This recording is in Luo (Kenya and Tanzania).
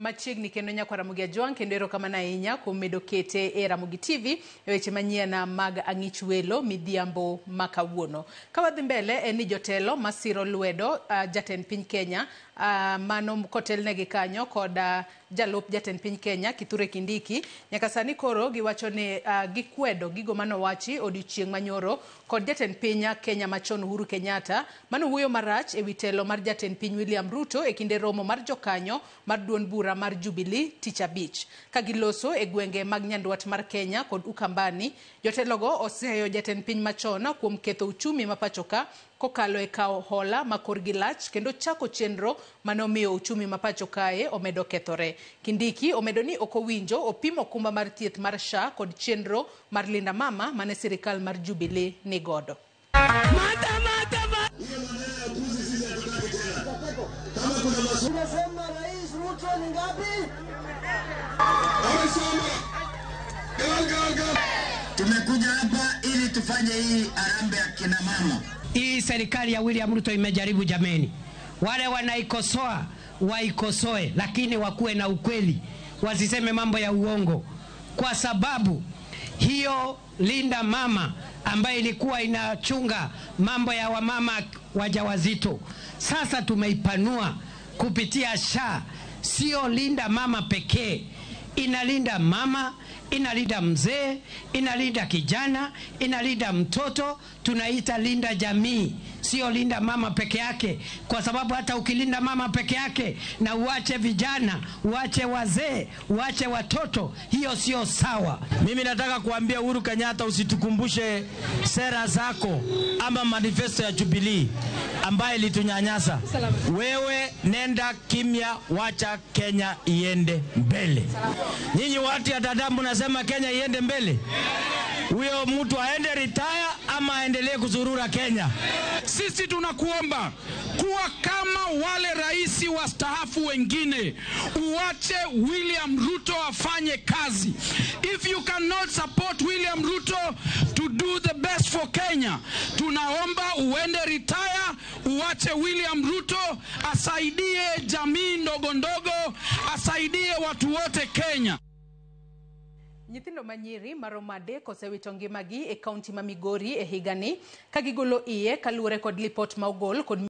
Machiegni kendo nyakwa Ramogi Ajwang' kendo erokamano ahinya kuom medo kete e Ramogi TV e weche manyien mag ang'ich welo midhiambo ma kawuono. Ka wadhi mbele en ni jotelo masiro lwedo jatend piny Kenya mano kotelnegi kanyo kod jalup jatend piny Kenya Kithure Kindiki nyaka sani koro giwacho ni gikwedo gigo manowachi odiochieng' manyoro kod jatend piny Kenya machon Uhuru Kenyatta manowuoyo marach ewi telo mar jatend piny William Ruto e kinde romo mar jokanyo mar duond bura mar Jubilee tich abich. Ka giloso e gwenge mag Nyandwat mar Kenya kod Ukambani, jotelogo oseyo jatend piny machon kuom ketho uchumi ma pachoka kokalo e kawo hola ma korgi lach kendo chako chenro manomiyo uchumi ma pacho kae omedo kethore. Kindiki omedo ni ok owinjo opim okumba mar thieth mar SHA kod chenro mar Linda Mama mane sirikal mar Jubilee nigodo. Tunasema Rais Ruto ni ngapi? Tumekuja hapa ili tufanye hii harambee ya kina mama. Hii serikali ya William Ruto imejaribu jameni. Wale wanaikosoa waikosoe, lakini wakuwe na ukweli, wasiseme mambo ya uongo, kwa sababu hiyo Linda Mama ambayo ilikuwa inachunga mambo ya wamama wajawazito, sasa tumeipanua kupitia SHA. Sio Linda Mama pekee, inalinda mama, inalinda mzee, inalinda kijana, inalinda mtoto. Tunaita linda jamii, sio linda mama peke yake, kwa sababu hata ukilinda mama peke yake na uache vijana, uache wazee, uache watoto, hiyo sio sawa. Mimi nataka kuambia Uhuru Kenyatta, usitukumbushe sera zako ama manifesto ya Jubilee ambaye ilitunyanyasa. Wewe nenda kimya, wacha Kenya iende mbele. Nyinyi watu ya Dadaab mnasema Kenya iende mbele. Huyo mtu aende retire ama aendelee kuzurura Kenya? Sisi tunakuomba kuwa kama wale rais wastaafu wengine, uache William Ruto afanye kazi. If you cannot support William Ruto to do the best for Kenya, tunaomba uende retire, uache William Ruto asaidie jamii ndogo ndogo, asaidie watu wote Kenya. Nyithindo manyiri maromo 3 osewito ngimagi e kaunti ma Migori e higani ka gigolo iye kaluwore kod lipot ma ogol kod